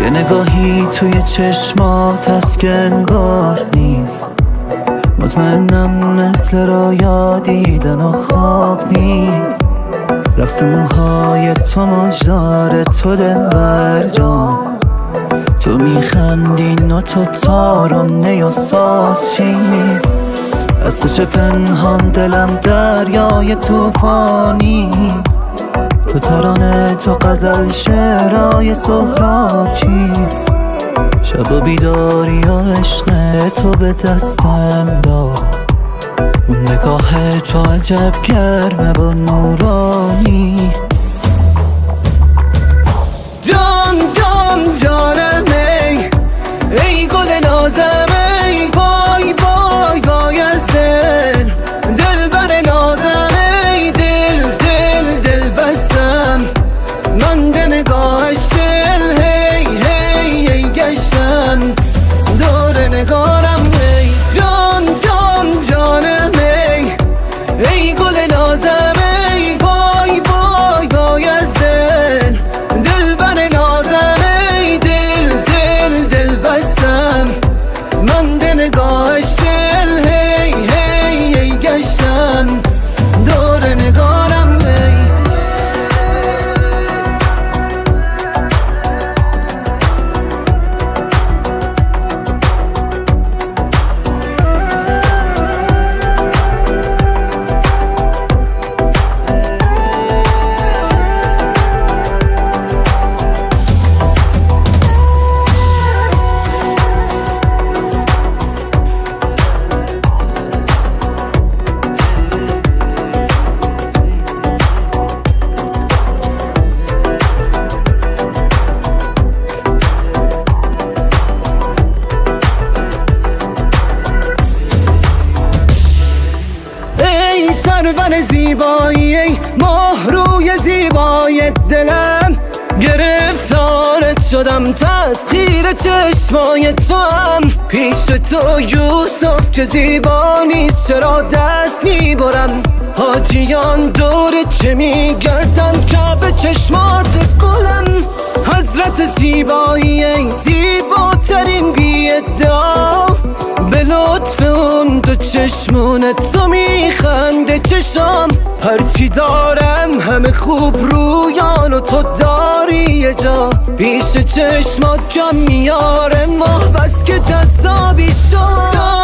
یه نگاهی توی چشمات هست که انگار نیست. مطمئنم مثل رویا دیدن و خواب نیست. رقص موهای تو موج داره، تو دلبر جان. تو میخندی و تو تار و نی و ساز چیست. از تو چه پنهان دلم دریای توفانیست. تو ترانه، تو غزل، شعرای سهراب چیست. شب و بیداری و عشق تو به دستم داد. اون نگاه تو عجب گرمه و نورانی. جان جان جانم ای، ای گل نازم ای، وای وای وای از دل، دل بر نازم ای، دل دل دل بستم من به نگاهش دل، هی هی هی گشتم دور نگارم ای. جان جان جانم ای، ای گل نازم ای، وای وای وای از دل، دل بر نازم ای، دل دل دل بستم من به نگاهش دل، هی هی هی گشتم دور نگارم ای. ای سرور زیبایی، ای ماه روی زیبای دلم، گرفتارت شدم تسخیر چشمای توام. پیش تو یوسف که زیبا نیست چرا دست میبرم، حاجیان دور چه میگردن کعبه چشمات گلم. حضرت زیبایی، ای زیباترین بی ادعا، به لطف اون دو چشمون تو میخنده چشام. هرچی دارم همه خوب رویان و تو داری یه جا، پیش چشمات کم میاره ماه بس که جذابی شد.